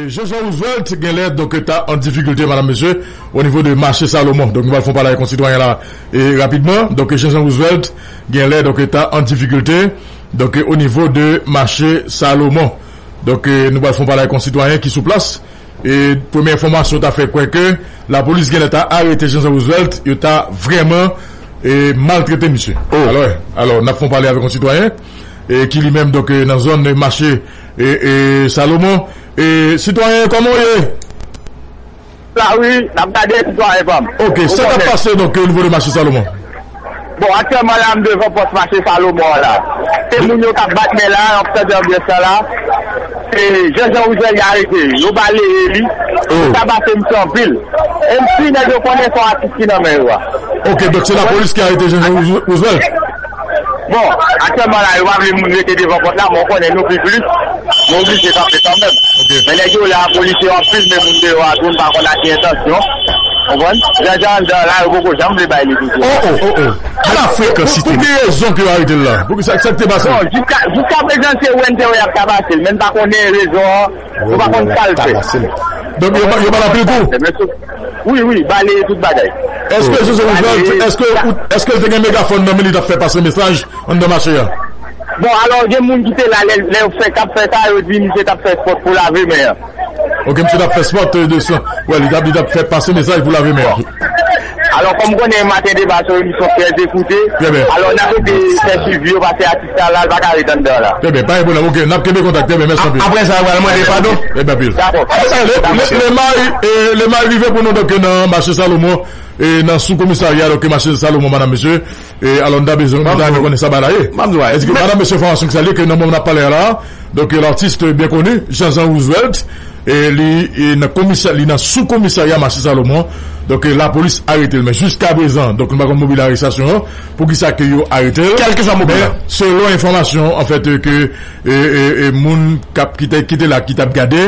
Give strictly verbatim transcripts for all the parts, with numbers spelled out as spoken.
Jean-Jean Roosevelt genlè donk ta an difikilte, madam, mesye, o nivo de mache Salomon. Donk nou pral fè yon pale avèk yon sitwayen la e, rapidman. Donk Jean-Jean Roosevelt genlè donk ta an difikilte, donk o nivo de mache Salomon. Donk nou pral fè yon pale avèk yon sitwayen ki sou plas. E premye enfòmasyon ta fè kwè ke lapolis genlè ta arete Jean-Jean Roosevelt, yo ta vrèman e, maltrete misye. Alò, alò, n ap fè yon pale avèk yon sitwayen e, ki li menm donk e, nan zòn mache e, e, Salomon. E, sitwayen, kòman w ye? La wi, n ap gade sitwayen pa m. Ok, sa k ap pase donk o nivo de mache Salomon? Bon, aktyèlman la, m devan pòs mache Salomon an la. Se moun yo k ap bat men la, y ap tande anbyans lan la. Se Jean-Jean Roosevelt y arete. Yo baleye li. Yo tabase misye anpil. E m si nèg yo konnen se yon atis ki nan men yo a. Ok, donk se lapolis ki arete Jean-Jean Roosevelt? Bon, aktyèlman la, yo pa vle moun rete devan pòt la, men w konnen nou pi plis, nou oblije kanpe kanmenm. Men nèg yo la, polisye yo ap filme moun deyò a tou, n pa konn ak ki entansyon. Konprann? Jan jan anndan la, yo poko janm vle bay li toujou. Oh, oh, oh, oh. Ala frekans ite. Pou ki rezon ke yo arete l la? Pou ki sa, sa k te pase? Bon, jiska, jiska prezan se wè n te wè y ap tabase l, men n pa konnen rezon an, nou pa konn sa l fè. Donk yo ba, yo ba l anpil kou? Wi, wi, baleye tout bagay. Èske Jean-Jean Roosevelt, èske, èske l te gen megafòn nan men li t ap fè pase mesaj anndan mache a? Bon, alò, gen moun ki te la lè, lè yo fè, t ap fè sa, yo di misye t ap fè espò pou lave men an. Ok, misye t ap fè espò de san. Wè, li t ap, li t ap fè pase mesaj pou lave men an. Alò, kòm w konnen maten deba se yon emisyon trè ekoute, alò n ap ede fè swivi yo, pase atis la la, l pa ka ret anndan la. Trè byen, pa gen pwoblèm. Ok, n ap kenbe kontak. Trè byen, mèsi anpil. Apre sa, yo pral mande padon. Trè byen, anpil. Dakò. Apre sa, Lemay, Lemay rive pou nou, donk, nan mache Salomon, e nan sou komisarya, donk, mache Salomon, madam, mesye. E alò, n ta bezwen, nou ta renmen konnen sa bagay la ye. Èske, madam, mesye, enfòmasyon ki sa l ye, ke nan moman n ap pale a la, donk, latis byen koni, Jean-Jean Roosevelt, e li e nan komisè, li nan sou komisarya mache Salomon. Donk e, lapolis arete l. Men jiskaprezan, donk nou pa konn mobil arestasyon an, poukisa ke yo arete l. Kèlkeswa mobil la. Men selon enfòmasyon anfèt ke e, e, e moun k ap ki te, ki te la, ki t ap gade,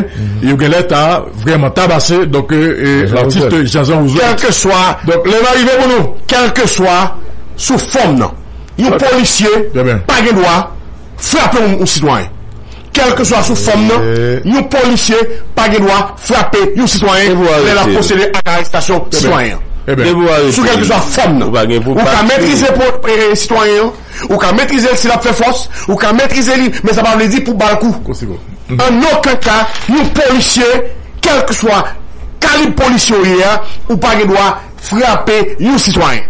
yo genlè ta vrèman tabase donk e, e, latis Jean-Jean Roosevelt. Kèlkeswa. Donk lè l arive pou nou. Kèlkeswa sou fòm nan, yon polisye pa gen dwa frape yon, yon sitwayen. Kèlkeswa sou fòm nan, yon polisye pa gen dwa frape yon sitwayen lè l ap pwosede ak arestasyon sitwayen an. Sou kèlkeswa fòm nan. Ou ka metrize sitwayen an, ou ka metrize l si l ap fè fòs, ou ka metrize li, men sa pa vle di pou ba l kou. An okenn ka, yon polisye, kèlkeswa kalib polisye w ye a, ou pa gen dwa frape yon sitwayen.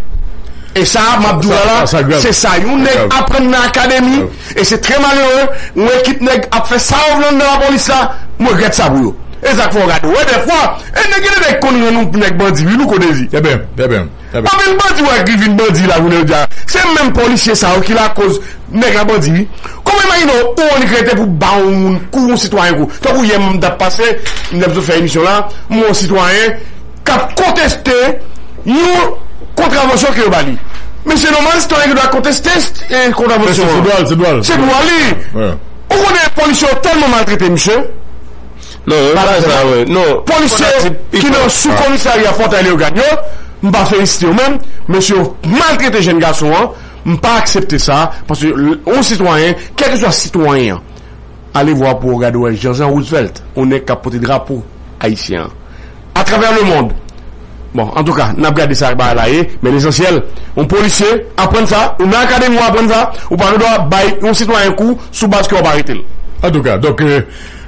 E sa a, m ap di w la la, se sa yon nèg aprann nan akademi, e se trè malere, yon ekip nèg ap fè sa yo vle anndan lapolis la, m regrèt sa pou yo. E sa k fè w gade, w wè dèfwa, e nèg, gen de nèg konn rann yon nèg bandi, wi, Louko Dezi. Trè byen, trè byen. Anpil bandi w wè ki vin bandi la jounen jodi a, se menm polisye sa yo ki lakoz nèg la bandi wi. Kòman imajine w, ou annik rete pou ba yon moun kou, yon sitwayen kou? Tankou yè m t ap pase, m t ap sot fè emisyon la, m wè yon sitwayen k ap konteste yon kontravansyon ke yo ba li. Men se nòmal, sitwayen gen dwa konteste e kontravansyon an. Se dwa l, se dwa l. Se dwa li. Ou konnen polisye yo tèlman maltrete misye. Non, e pa sa, wi. Non. Polisye ki nan sou komisarya Fòtay Leyogàn yo, m pa felisite yo menm, mesye yo maltrete jèn gason an, m pa aksepte sa, paske yon sitwayen, kèlkeswa sitwayen an, ale vwa pou w gade wè Jean-Jean Roosevelt, yon nèg k ap pote drapo ayisyen an atravè lemonn. Bon, antouka, n ap gade sa bagay la ye, men lesansyèl, yon polisye aprann sa, ou nan akademi w aprann sa, ou pa gen dwa bay yon sitwayen kou sou baz ke w ap arete l. Antouka, donk,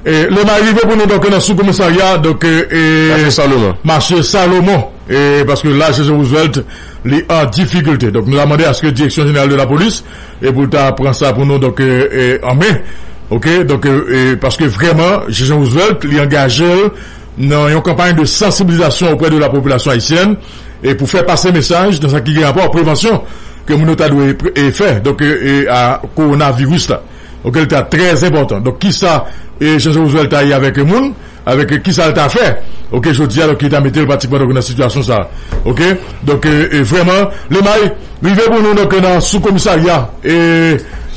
E, Lemay rive pou nou donk nan sou komisarya donk e, e, mache Salomon. Mache Salomon. E, paske la Jean-Jean Roosevelt li an difikilte. Donk nou ta mande aske Direksyon Jeneral de Lapolis e pou l ta pran sa pou nou donk e, e, an men. Oke, donk e, e, paske vrèman Jean-Jean Roosevelt li angaje l nan yon kanpay de sansibilizasyon oprè de la popilasyon ayisyèn e pou fè pase mesaj nan sa ki gen rapò ak prevansyon ke moun yo ta dwe e, fè donk e, e, a kowonaviris la. Oke, li ta trè enpòtan. Donk kisa e, Jean-Jean Roosevelt ta ye avèk moun, avèk kisa l ta fè? Oke, jodi a donk li ta mete l pratikman donk nan sitiyasyon sa. Oke, donk e, e, vrèman, Lemay rive pou nou donk nan sou komisarya e,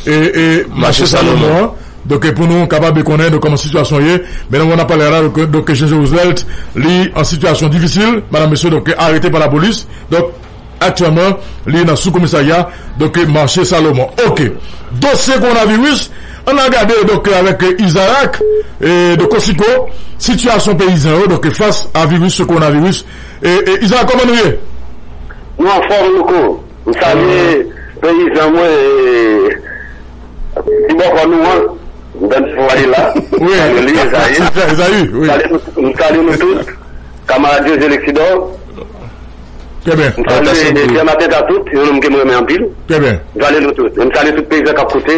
e, e, mache Salomon an. Donk e, pou nou kapab konnen donk kòman sitiyasyon ye. Men nan moman n ap pale a la, donk, donk Jean-Jean Roosevelt li an sitiyasyon difisil, madam, mesye, donk arete pa lapolis. Donk aktyèlman li nan sou komisarya donk mache Salomon. Oke. Dosye kowonaviris, Ann al gade, donk, avèk, eh, Izarak, eh, donk, Kosiko, sitiyasyon peyizan yo, donk, fas a viris kowonaviris. Eh, eh, Izarak, kòman nou ye? Nou anfòm, Louko. M salye peyizan mwen, eh, ti bòkò nou an. M tande w ale la. M salye li, Ezayi. Ezayi, wi. M salye nou, m salye nou tout. Kamarad José Lexidor. Trè byen. M salye Pierre Martin Tatout, yon nonm ke m renmen anpil. Trè byen. M salye nou tout. E m salye tout peyizan k ap koute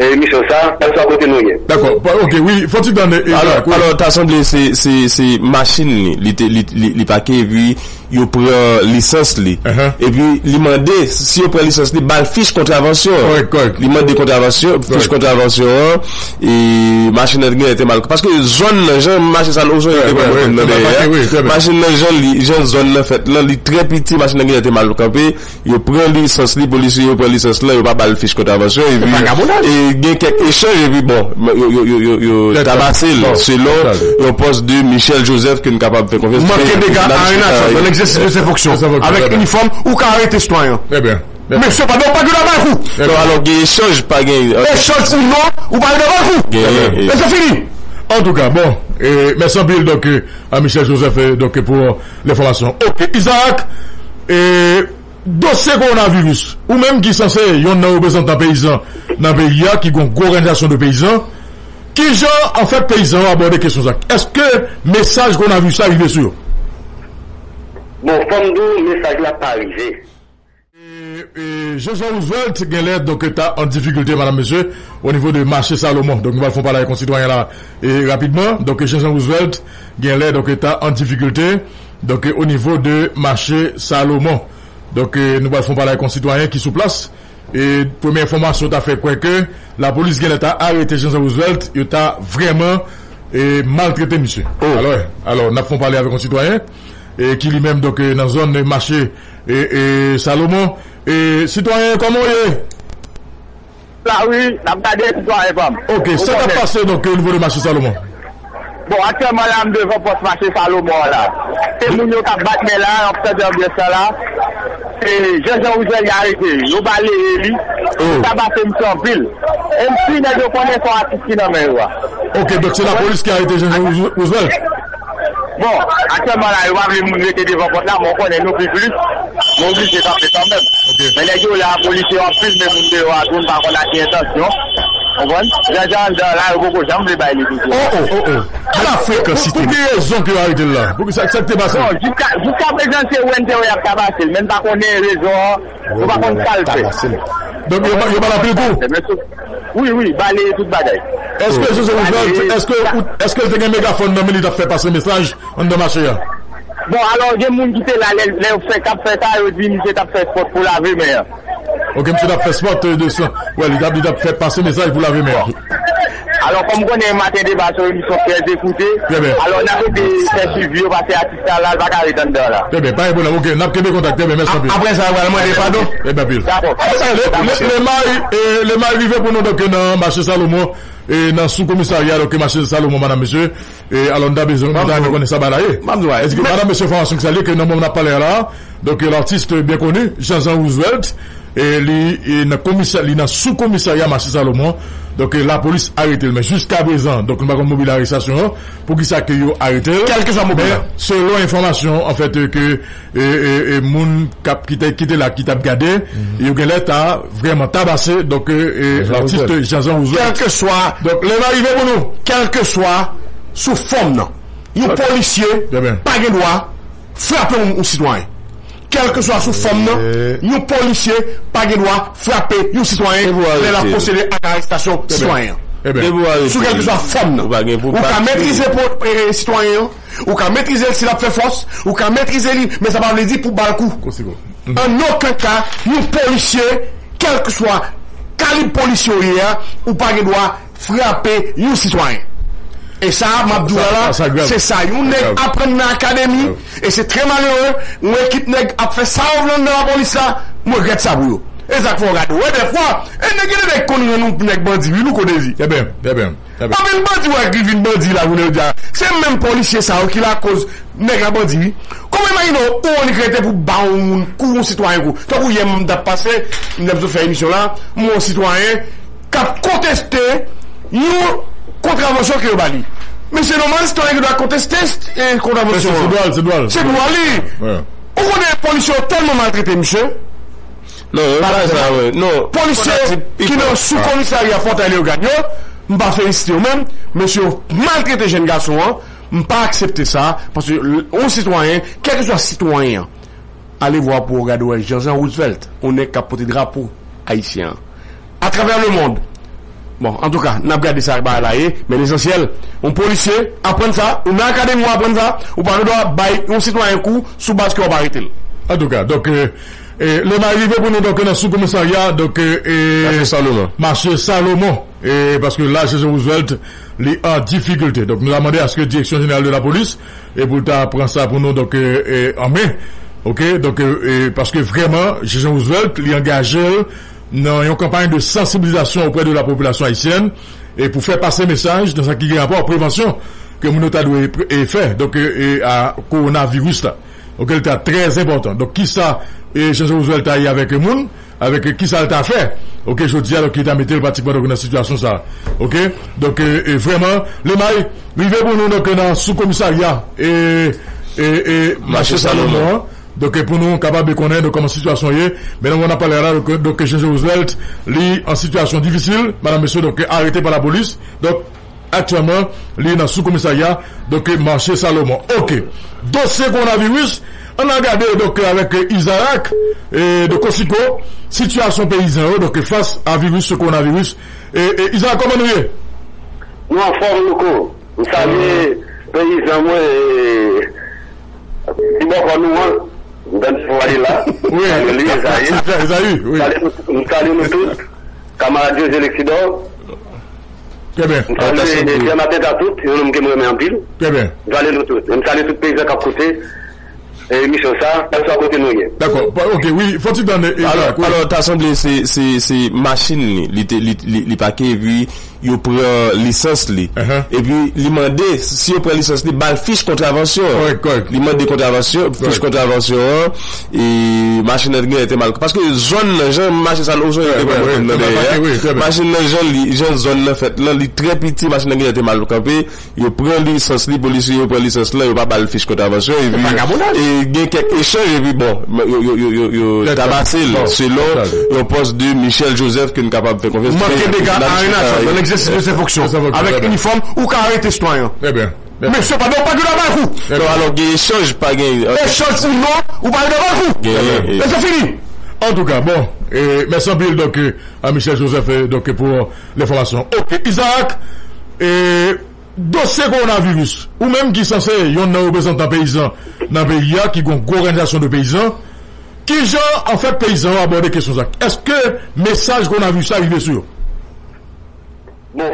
emisyon sa, kèlkeswa kote nou ye. Dakò. Ok, wi, fò ti tann, eh, Alò, Izarak, wi. Alò, ta sanble se, se, se machin li, li te, li, li, li pake, epi yo pran lisans li. Epi li mande, si yo pran lisans li, ba l fich kontravansyon. Kòrèk, kòrèk. Li mande kontravansyon, fich kontravansyon an, e machin nan genlè te mal. Paske zòn nan, jan mache sa, ou sonje te pran nan dèyè a. Machin nan, jan li, jan zòn nan fèt lan, li trè piti, machin nan genlè te mal kanpe. Yo pran lisans li, polisye yo pran lisans lan, yo pa ba l fich kontravansyon, epi, e gen kèk echanj, epi bon, yo, yo, yo, yo, yo tabase l, selon yon pòs de Michel Joseph ke n kapab fè konfyans. Manke dega a en ajan, nan egzèsis de se fonksyon, avèk inifòm, ou ka arete sitwayen an. Trè byen. Men sepandan, ou pa gen dwa ba l kou. Donk, alò, gen echanj, pa gen. Echanj ou non, ou pa gen dwa ba l kou. E se fini. Antouka, bon, e, mèsi anpil, donk, e, a Michel Joseph, e, donk, pou, e, lenfòmasyon. Ok, Izarak, e, dosye kowonaviris, ou menm ki sanse yonn nan reprezantan peyizan nan peyi a, ki gen yon gwo òganizasyon de peyizan, kijan, anfèt, peyizan yo abòde kesyon sa? Èske mesaj kowonaviris la rive sou yo? Bon, fò m di w, mesaj la pa rive. E, e, Jean-Jean Roosevelt genlè, donk, ta an difikilte, madam, mesye, o nivo de mache Salomon. Donk, nou pral fè yon pale avèk yon sitwayen la, e, rapidman. Donk, Jean-Jean Roosevelt genlè, donk, ta an difikilte, donk, o nivo de mache Salomon. Donk, e, nou pral fè yon pale avèk yon sitwayen ki sou plas. E, premye enfòmasyon ta fè kwè ke lapolis genlè ta arete Jean-Jean Roosevelt, yo ta vrèman, e, maltrete misye. Alò, alò, n ap fè yon pale avèk yon sitwayen, e, ki li menm, donk, e, nan zòn mache, e, e, Salomon. E, sitwayen, kòman w ye? La wi, n ap gade sitwayen pa m. Ok, sa k ap pase, donk, o nivo de mache Salomon? Bon, aktyèlman la, m devan pòs mache Salomon an la. Se moun yo k ap bat men la, y ap tande anbyans lan la. Se Jean-Jean Roosevelt, y arete li. Yo baleye li. Yo tabase misye anpil. E m si nèg yo konnen se yon atis ki nan men yo a. Ok, donk se lapolis ki arete Jean-Jean Roosevelt? Bon, aktyèlman la, yo pa vle moun rete devan pòt la, men w konnen nou pi plis, nou oblije kanpe kanmenm. Men nèg yo la, polisye yo ap filme moun deyò a tou, n pa konn ak ki entansyon. Konprann? Jan jan anndan la, yo poko janm vle bay li toujou. Oh, oh, oh, oh. Ala frekans ite. Pou ki rezon ke yo arete l la? Pou ki sa, sa k te pase? Bon, jiska, jiska prezan, se wè n te wè y ap tabase l, men n pa konnen rezon an, nou pa konn sa l fè. Donk, yo ba, yo ba l anpil kou? Wi, wi, baleye tout bagay. Èske Joseph Roosevelt, èske, èske l te gen megafòn nan men li t ap fè pase mesaj anndan mache a? Bon, alò, gen moun ki te la lè, lè yo fè, t ap fè sa, yo di misye t ap fè spòt pou lave men an. Ok, misye t ap fè spòt, euh, de san. Wè, li t ap, li t ap fè pase mesaj pou lave men an. Alò, kòm konnen maten deba se yon emisyon trè ekoute, alò, n ap ede fè swivi yo, paske atis la, la, l pa ka ret anndan la. Trè byen, pa gen pwoblèm. Ok, n ap kenbe kontak. Trè byen, mèsi anpil. Aprè sa, yo pral mande padon. Trè byen, anpil. Dakò. Apre sa, le, le, lemay, eh, lemay rive pou nou, donk, nan mache Salomon, eh, nan sou komisarya, donk, mache Salomon, madam, mesye. E alò, nou ta bezwen, nou ta renmen konnen sa bagay la ye. Èske, madam, mesye, enfòmasyon ki sa l ye ke nan moman n ap pale a la, donk, l'artiste bien connu, Jean-Jean Roosevelt, e li, e nan komisè, li nan sou komisarya mache Salomon. Donk, e lapolis arete l. Men jiskaprezan, donk, nou pa konn mobil arestasyon an. Poukisa ke yo arete l? Kèlkeswa mobil la. Men selon enfòmasyon, anfèt, ke e, e, e moun k ap, ki te, ki te la, ki t ap gade, yo genlè ta vrèman tabase, donk, e, e, l'artiste Jean-Jean Roosevelt. Kèlkeswa, donk, lè l rive pou nou. Kèlkeswa sou fòm nan, yon polisye pa gen dwa frape yon, yon sitwayen. Kèlkeswa sou fòm nan, yon polisye pa gen dwa frape yon sitwayen lè l ap pwosede ak arestasyon sitwayen an. Sou kèlkeswa fòm nan. Ou ka metrize po-, e, e, sitwayen an, ou ka metrize l si l ap fè fòs, ou ka metrize li, men sa pa vle di pou ba l kou. An okenn ka, yon polisye, kèlkeswa kalib polisye w ye a, ou pa gen dwa frape yon sitwayen. E sa, m ap di w la, se sa yon nèg aprann nan akademi, e se trè malere, yon ekip nèg ap fè sa yo vle anndan lapolis la, m regrèt sa pou yo. E sa k fè w gade, w wè, dèfwa, e nèg, gen de nèg konn rann yon nèg bandi, wi, Louko Dezi. Trè byen, trè byen. Anpil bandi wè ki vin bandi la jounen jodi a. Se menm polisye sa yo ki lakoz nèg la bandi wi. Kòman imajine w ou annik rete pou ba yon moun kou, yon sitwayen kou. Tankou yè m t ap pase, m t ap sot fè emisyon la, m wè yon sitwayen k ap konteste yon kontravansyon ke yo ba li. Men se nòmal, sitwayen gen dwa konteste, eh, kontravansyon an. Se dwa l, se dwa l. Se dwa li. Ou konnen polisye yo tèlman maltrete misye. Non, non, pa sa, wi. Non. Polisye ki nan sou komisarya Fòtay Leyogàn yo, m pa felisite yo menm, mesye yo maltrete jèn gason an, m pa aksepte sa, paske l-, yon sitwayen, kèlkeswa sitwayen an, ale vwa pou w gade wè Jean Jean Roosevelt, yon nèg k ap pote drapo ayisyen an. Atravè lemond. Bon, antouka, n ap gade sa bagay la ye, men lesansyèl, yon polisye aprann sa, ou nan akademi w aprann sa, ou pa gen dwa bay yon sitwayen kou sou baz ke w ap arete l. Antouka, donk, euh, euh, lè m a rive pou nou, donk, nan sou komisarya, donk, euh, euh, Mache Salomon. Mache Salomon, euh, paske la, Jean Jean Roosevelt, li an difikilte. Donk, nou ta mande aske Direksyon Jeneral de Lapolis, e pou l ta pran sa pou nou, donk, euh, euh, an men. Oke, donk, euh, euh, paske vrèman, Jean Jean Roosevelt, li angaje l nan yon kanpay de sansibilizasyon oprè de la popilasyon ayisyèn, e pou fè pase mesaj nan sa ki gen rapò ak prevansyon ke moun yo ta dwe pre-, e fè, donk, euh, euh, a kowonaviris la. Oke, li ta trè enpòtan. Donk, kisa, euh, Jean Jean Roosevelt ta ye avèk moun? Avèk, eh, kisa l ta fè. Oke, jodi a, donk, li ta mete l pratikman, donk, nan sitiyasyon sa a. Oke? Donk, eh, eh, vrèman, Lemay, rive pou nou, donk, nan sou komisarya, eh, eh, eh, Mache Salomon an. Donk, eh, pou nou kapab konnen, donk, kòman sitiyasyon ye. Men nan moman n ap pale la, donk, donk, Jean Jean Roosevelt, li an sitiyasyon difisil, madanm, mesye, donk, arete pa lapolis. Donk, aktyèlman, li nan sou komisarya, donk, Mache Salomon. Oke. Dosye kowonaviris, ann al gade, donk, avèk, eh, Izarak, eh, de Kosiko, sitiyasyon peyizan yo, donk, fas a viris kowonaviris. Eh, eh, Izarak, kòman nou ye? Nou anfòm, Louko. M salye peyizan mwen, eh, ti bòkò nou an. M tande pou ale la. Wi. M salye li, Ezayi. Ezayi, wi. M salye nou, m salye nou tout. Kamarad José Lexidor. Trè byen. M salye Pierre Matin Tatout, yon nonm ke m renmen anpil. Trè byen. M salye nou tout. E m salye tout peyizan k ap koute, eh, emisyon sa, kèlkeswa kote nou ye. Dakò. Pa-, oke, wi, fò ti tann, eh, Alò, wi. Alò, ta sanble se, se, se machin li, li te, li, li, li pake, epi yo pran lisans li. Epi li mande, si yo pran lisans li, ba l fich kontravansyon. Kòrèk, kòrèk. Li mande kontravansyon, fich kontravansyon an, e machin nan genlè te mal. Paske zòn nan, jan machin sa, nou sonje te pran machin nan dèyè. Machin nan, jan li, jan zòn nan fèt lan, li trè piti, machin nan genlè te mal kanpe. Yo pran lisans li, polisye yo pran lisans lan, yo pa ba l fich kontravansyon, epi, e gen kèk echanj, epi bon, yo, yo, yo, yo, yo tabase l, selon yon pòs de Michel Joseph ke n kapab fè konfyans. Manke dega a en ajan nan legzèsis de se fonksyon. Avèk inifòm, ou ka arete sitwayen. Trè byen. Men sepandan, ou pa gen dwa bay kou. Non, alò, gen echanj, pa gen, echanj ou non, ou pa gen dwa bay kou. E se fini. Antouka, bon, e, mèsi anpil, donk, e, a Michel Joseph, e, donk, pou lenfòmasyon. Oke, Isaac, e, dosye kowonaviris, ou menm ki sanse yonn nan reprezantan peyizan nan peyi a, ki gon gwo òganizasyon de peyizan, kijan, anfèt, peyizan yo abòde kesyon sa? Èske mesaj kowonaviris la rive sou yo? Bon,